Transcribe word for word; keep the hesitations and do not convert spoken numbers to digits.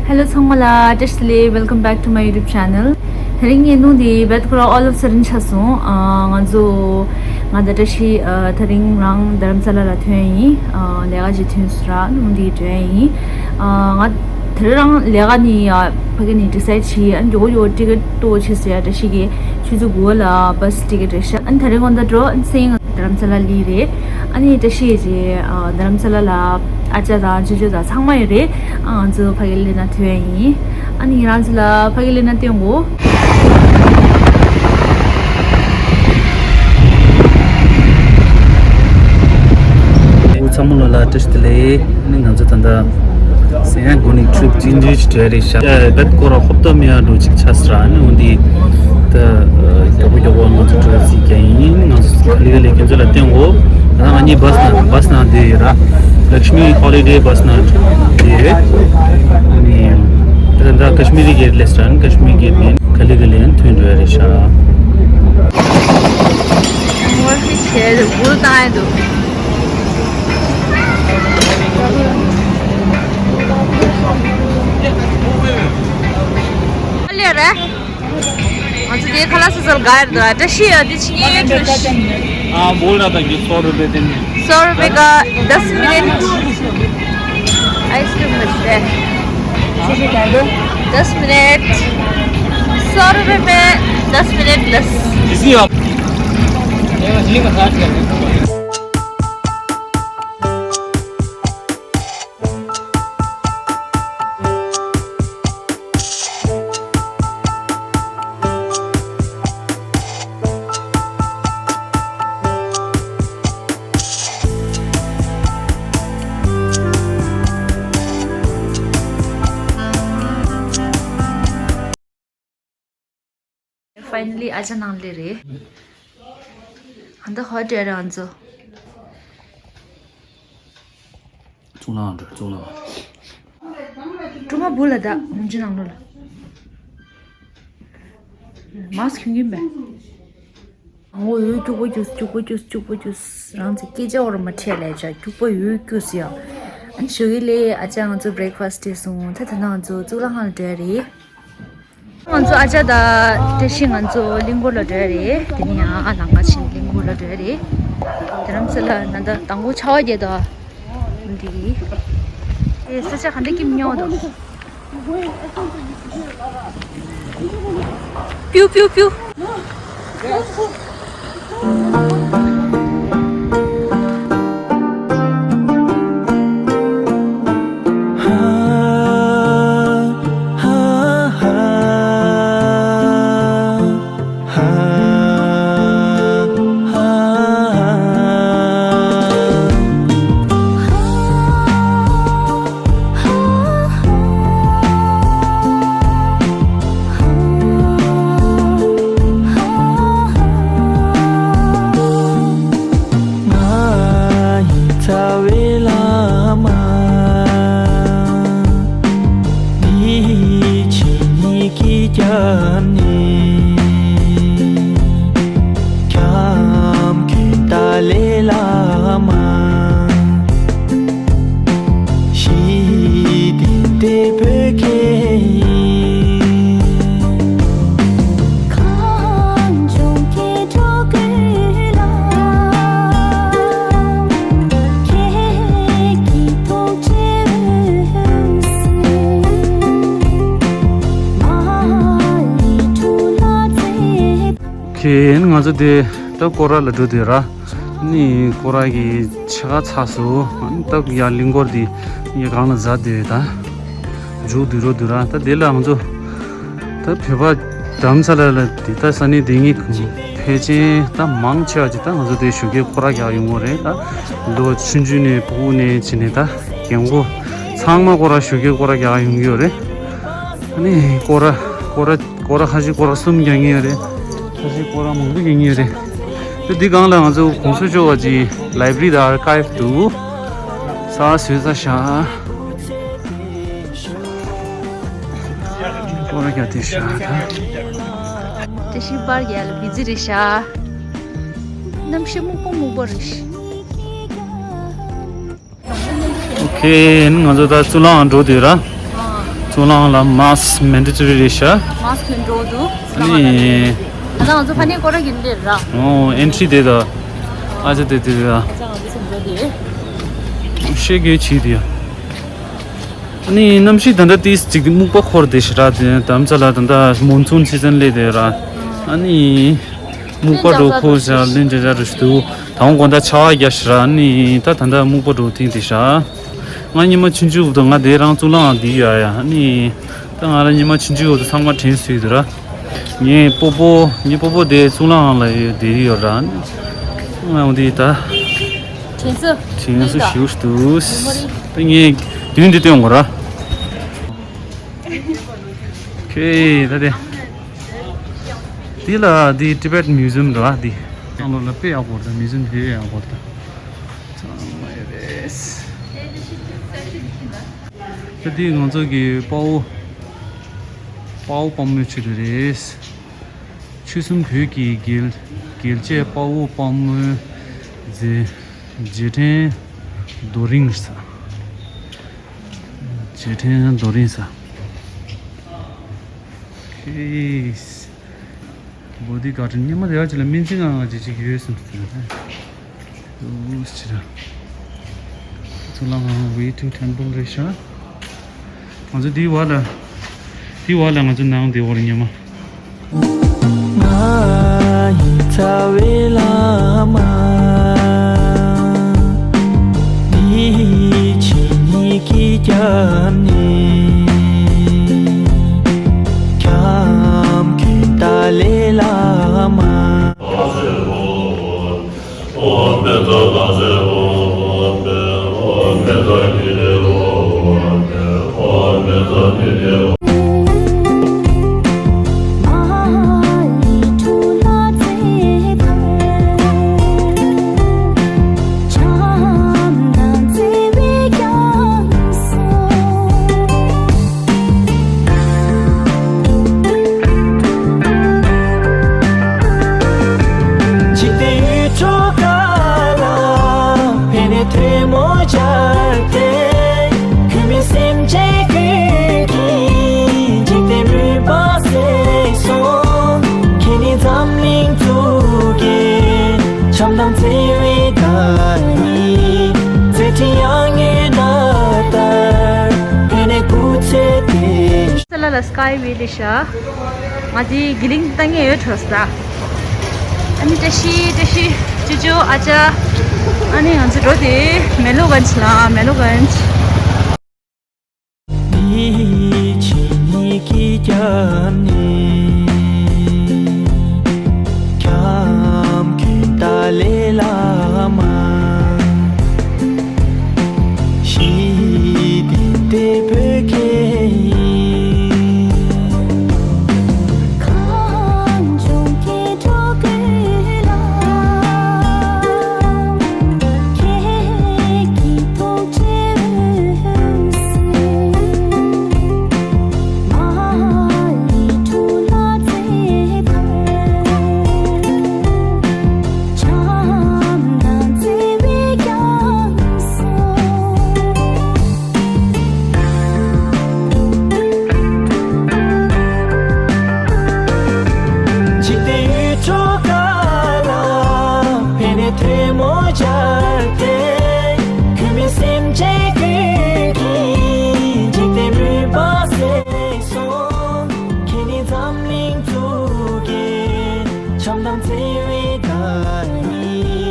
Hello ཚང་མ་ལ་བཀྲ་ཤིས་བདེ་ལེགས། Welcome back to my YouTube channel. དེ་རིང་ངའི་སྣུམ་དེ་བེད་ཁོ་ར་all of sudden ཆགས་སོང་། ཨ། ང་ཚོ་ང་དང་བཀྲ་ཤིས། ཨ། དེ་རིང་རང་རྡ་རམ་ས་ལ་ལ་ཐོན་ཡིན། ཨ། ལས་ཀ་ཅིག་ཐོན་སོང་ར་སྣུམ་དེ་འགྲོ་ཡ་ཡིན། ཨ། ང་དེ་རིང་རང་ལས་ཀ་ནི་ཨ་ཕ་གི་ནས་decide བྱས། ཨ། མགྱོགས་པོ་མགྱོགས་པོ་ཊི་ཀེ་ཊི་ཏོ་ཆེ་སོང་ཡ། བཀྲ་ཤིས་ཀྱིས་ཆུ་ཚོད་དགུ་པ་ལ་བྷ་སི་ཊི་ཀེ་ཊི་རེད་ཤག་ཨ་ནི་དེ་རིང་དགོང་དག་འགྲོ། ཨ་ནི་སང་ཉིན་རྡ་རམ་ས་ལ་སླེབས་རེད། ཨ་ནི་བཀྲ་ཤིས་ཀྱིས་རྡ་རམ་ས་ལ་ལ་ཨ་ཅག་དང་ཅོ་ཅོ་དང་ཚང་མ་ཡོད་རེད། ཨ། ང་ཚོ་ཕ་གི་སླེབས་ན་ཐོན་ཡ་ཡིན། ཨ་ནི་ང་རང་ཚོ་ལ་ཕ་གི་སླེབས་ན་སྟོན་གོ། ཚང་མ་ལ་བཀྲ་ཤིས་བདེ་ལེགས། ཨ་ནི་ང་ཚོ་ད་ལྟ་སང་ཉིན་དགོང་ནས་ཊི་རིབ་ཅིག་འགྲོ་ཡ་རེད་ཤག་ཨ། བེད་ཁོ་ར་ཧོབ་ཏོ་མི་ཡ་འགྲོ་ཅིག་ཆགས་སོང་ར། ཨ་ནི་འོ་འདི་ད་མགྱོགས་པོ་མགྱོགས་པོ་ང་ཚོ་འགྲོ་ཡ་ཟེར་གྱི་ཡིན། ང་ཚོ་ག་ལེ་ག་ལེ་ཁྱོད་ཚོ་ལ་སྟོན་གོ། ད་ང་གཉིས་བྷ་སི་ནང་བྷ་སི་ནང་བསྡད་ཡོད་ར། Lakshmi Holiday བྷ་སི་ནང་བསྡད་ཡོད། ཨ་ནི་ད་ད་ཀ་ཤི་མི་རི་གེ་ཊི་སླེབས་སོང་ར། ཀ་ཤི་མི་རི་གེ་ཊི་ནས་ག་ལེ་ག་ལེ་ཐོན་འགྲོ་ཡ་རེད་ཤག་ངོ་ཤེས་བྱས་འདུག་འགུལ་བཏང་ཡ་འདུག་ཨ་ལས་རེད། ང་ཚོ་དེའི་ཁ་ལག་སོ་སོར་དགའ་ཡར་འདུག་བཀྲ་ཤིས་ཡ་འདི་ཕྱི་ཉིན་འགྲོ་ཤི། हाँ, बोल रहा था कि सौ रुपए देंगे। सौ रुपए का दस मिनट आइसक्रीम बचता है। दस मिनट, सौ रुपए में दस मिनट प्लस। इसी आप Finally ཨ་ཅག་ནང་སླེབས་རེད། ཧན་ད་ཧོ་ཊེལ་རང་ཚོ། གཙུག་ལག་འགྲོ། གཙུག་ལག་སྒྲོལ་མ་བུ་ལ་ད་ངུ་ཅི་ནང་ལོ་ལ། མཱ་སི་ཁྱོད་ཀྱིན་པས། ཨོ་ཡོད་སྐྱུག་པ་སྐྱུགས། སྐྱུག་པ་སྐྱུགས། སྐྱུག་པ་སྐྱུགས། རང་ཚོ་སྐད་ཆ་བོར་མ་ཁྲེལ་ལས་བྱ། སྐྱུག་པ་ཡོད་སྐྱུགས་ཡ། ཨ་ནི་ཞོགས་ཀས་ལས་ཨ་ཅག་ང་ཚོ་བྷི་རེག་ཕ་སི་ཊི་སྟེར་སོང་། ད་ད་ལྟ་ང་ཚོ་གཙུག་ལག་ཁང་ལ་འགྲོ་ཡ་རེད། ང་ཚོ་ཨ་ཅག་དང་བཀྲ་ཤིས་ང་ཚོ་གླིང་སྐོར་ལ་འགྲོ་ཡ་རེད། དེ་ནས་ཡང་ཨ་ལང་ཀ་ཕྱིན་གླིང་སྐོར་ལ་འགྲོ་ཡ་རེད། རྡ་རམ་ས་ལ་ན་ད་དང་པོ་ཆར་པ་རྒྱག་དང་འདི་ཨེ་ས་ཆ་ག་འདྲ་སྐྱིད་མྱོང་འདུག་པིའུ་པིའུ་པིའུ། ང་ཡི་རྩ་བའི་བླ་མ། འདི་ཕྱི་གཉིས་ཀྱི་རྒྱབ་ནས། ཁྱམས་མགོན་ཏཱ་ལའི་བླ་མ། ཞི་བདེ་འདོད་པའི་ཁྱེད་ཡིན། གངས་ལྗོངས་སྐྱེ་འགྲོ་ཀུན་ལ། ཁྱེད་ཀྱི་ཐུགས་རྗེའི་འོད་ཟེར། མ་ལུས་འཁྲུག་ལ་མཛད། ཁྱེད་ང་ཚོ་དེ་ད་སྐོར་ར་ལ་འགྲོ་དུས་ར། ནི་སྐོར་ར་གི་ཆ་ག་ཚ་སོ། ཨ་ནི་ད་ཡ་གླིང་སྐོར་དེ་ཡ་གང་ལ་ཟ་དུས་ད་མཇུག་བསྡུ་རོ་བསྡུ་ར། ད་དེ་ལ་ང་ཚོ་ད་བོད་པ་རྡ་རམ་ས་ལ་ལ་དེ་ད་ས་གནས་དེ་གཉིས་ཕལ་ཆེར་ད་མང་ཆེ་བ་ཅིག་ད་ང་ཚོ་དེ་ཞོགས་ཀས་སྐོར་ར་རྒྱག་ཡོང་གི་རེད། ད་ལོ་ཆུང་ཆུང་ནས་ཕྲུ་གུ་ནས་བྱས་ནས་ད་རྒན་གོག་ཚང་མ་སྐོར་ར་ཞོགས་ཀས་སྐོར་ར་རྒྱག་ཡོང་གི་ཡོད་རེད། ཨ་ནི་སྐོར་ར་སྐོར་ར་སྐོར་ར་ཁ་ཤས་སྐོར་ར་གསུམ་རྒྱག་གི་ཡོད་རེད། ཁ་ཤས་སྐོར་ར་མང་པོ་རྒྱག་གི་ཡོད་རེད། དེ་འདི་སྒང་ལ་ང་ཚོ་གོང་ས་མཆོག་གི་ལའི་བྷ་རི་དང་ཨར་ཁའིབ་འདུག་ས་བཟོས་ཚར་ཤག་སྐོར་ར་རྒྱག་དེ་ཤག་ད་དེ་བཞིན་པར་རྒྱལ་བི་ཛི་རེད་ཤག་གནམ་གཤིས་སྨུག་པོ་སྨུག་པོ་རེད་ཤག་ཨོ་ཁེ། ང་ཚོ་ད་གཙུག་ལག་ཁང་འགྲོ་དུས་ར། ཚོ་ལང་ལ་མཱསི་མན་ཌེ་ཊོ་རི་རེད་ཤག་མཱསི་ཁྱོན་འགྲོ་འདུག་ཨ་ནི། ད་ང་ཚོ་ཕ་ནས་སྐོར་ར་གིན་ལེར་ར། ཨོ་ཨེན་ཊི་རི་དེ་ད། ཨ་ཅག་དེ་དེ་ར། ང་ཚོ་འགྲོ་དེ། ཤེས་དགོས་ཆེ་དེ། ཨ་ནི་གནམ་གཤིས་ད་ལྟ་ཏིས་ཅིག་སྨུག་པ་འཁོར་དེ་ཤི་ར་དེ་དམ་ཚ་ལ་ད་ལྟ་མོན་སུན་སི་ཛན་སླེབས་དེ་ར། ཨ་ནི་སྨུག་པ་འགྲོ་འཁོར་ཤ་ལན་ཇ་ཇ་རུ་ཤི་དུ་ད་འོང་གོང་ད་ཆ་བ་རྒྱ་ཤི་ར། ཨ་ནི་ད་ད་ལྟ་སྨུག་པ་འགྲོ་ཐིང་དེ་ཤ། ང་ཉི་མ་ཆུང་ཆུང་དུ་ང་དེ་རང་གཙུག་ལག་ཁང་དེ་ཡོད་ཡ། ཨ་ནི་ད་ང་རང་ཉི་མ་ཆུང་ཆུང་དུ་ཚང་མ་དྲན་སོས་དུ་ར། ངའི་སྤོ་པོ་ངའི་སྤོ་པོ་དེ་གཙུག་ལག་ཁང་ལ་ཡོད་དེ་ཡོད་ར། ང་འོང་དེ་ད། དྲན་སོ་དྲན་སོ་ཞིག་ཏུ། ད་ངས་དུས་འདི་སྟོན་དགོས་ར། ཁེ་ད་དེ། འདི་ལ་འདི་ཊི་བེཊ་མིའུ་ཛི་ཡམ་ར་འདི། ཚང་ལོ་ལ་དཔེ་ཡག་པོ་རེད། མིའུ་ཛི་ཡམ་དཔེ་ཡག་པོ་རེད། ཚང་མ་ཡོད་རེད། ད་འདི་ང་ཚོ་གི་དཔའ་བོ། དཔའ་བོ་དཔའ་མོའི་ཆེད་དུ་རེད། ཆོལ་གསུམ་བོད་ཀྱི་རྒྱལ་རྒྱལ་གཅེས་དཔའ་བོ་དཔའ་མོའི་རྗེས་རྗེས་དྲན་རྡོ་རིང་ས། རྗེས་དྲན་རྡོ་རིང་ས། ཁེ། བོ་དྷི་གར་ཌེན་སྔོན་མ་དེ་བ་ཅིག་ལ་སྨན་རྩིས་ཁང་ཅིག་ཅིག་ཡོད་སེམས་སུ་ཨུ་ཅི་ར། གཙུག་ལག་ཁང་ཝེ་ཊིང་ཊེམ་པལ་རེད་ཤག་ང་ཚོ་དེའི་བར་ལ། དེའི་བར་ལ་ང་ཚོ་ནང་དེ་བར་སྔོན་མ། ང་ཡི་རྩ་བའི་བླ་མ། འདི་ཕྱི་གཉིས་ཀྱི་རྒྱབ་ནས། ཁྱམས་མཁན་ཏཱ་ལའི་བླ་མ། འཇིག་རྟེན་ཡུལ་གྲུ་ག་ལ་ཕན་ནས་ཐལ་མོ་སྦྱར་ཏེ། གུས་མོས་སེམས་ཅན་ཀུན་གྱི་འཇིག་རྟེན་མུན་པ་བསལ་སོང་། ཁྱེད་ནི་འཛམ་གླིང་གཙུག་གི་བྱམས་དང་བརྩེ་བའི་བདག་ཉིད། མཛད་འཕྲིན་ཡར་ངོའི་ཟླ་ལྟར་ཕན་ནས་སྐུ་ཚེ་བརྟན། ས་ལ་ལ་སི་ཀའི་ཝེ་ལི་ཤ། ང་དེ་གི་ལིང་ཏང་ངེ་ཡོད་ཁྲོ་ས། ཨ་ནི་བཀྲ་ཤིས་བཀྲ་ཤིས་ཅོ་ཅོ་ཨ་ཅག་ཨ་ནི་ང་ཚོ་འགྲོ་དེ་མེ་ལོ་གན་ཆི་ལ་མེ་ལོ་གན་ཆི། འདི་ཕྱི་གཉིས་ཀྱི་རྒྱབ་ནས། ཁྱམས་མཁན་ཏཱ་ལའི་བླ་མ། ཞི་བདེ་བདེ་བོད་ཀྱི། གངས་ལྗོངས་སྐྱེ་འགྲོ་ཀུན་ལ། ཁྱེད་ཀྱི་ཐུགས་རྗེའི་འོད་ཟེར། མ་ཎི་དྲུག་ལ་བརྩེ་ལྟར། བྱམས་དང་བརྩེ་བའི་རྒྱ་མཚོ། འཇིག་རྟེན་ཡུལ་གྲུ་ག་ལ་ཕན་ནས་ཐལ་མོ་སྦྱར་ཏེ། གུས་མོས་སེམས་ཅན་ཀུན་གྱི་འཇིག་རྟེན་མུན་པ་བསལ་སོང་། ཁྱེད་ནི་འཛམ་གླིང་གཙུག་གི་བྱམས་དང་བརྩེ་བའི་བདག་ཉིད།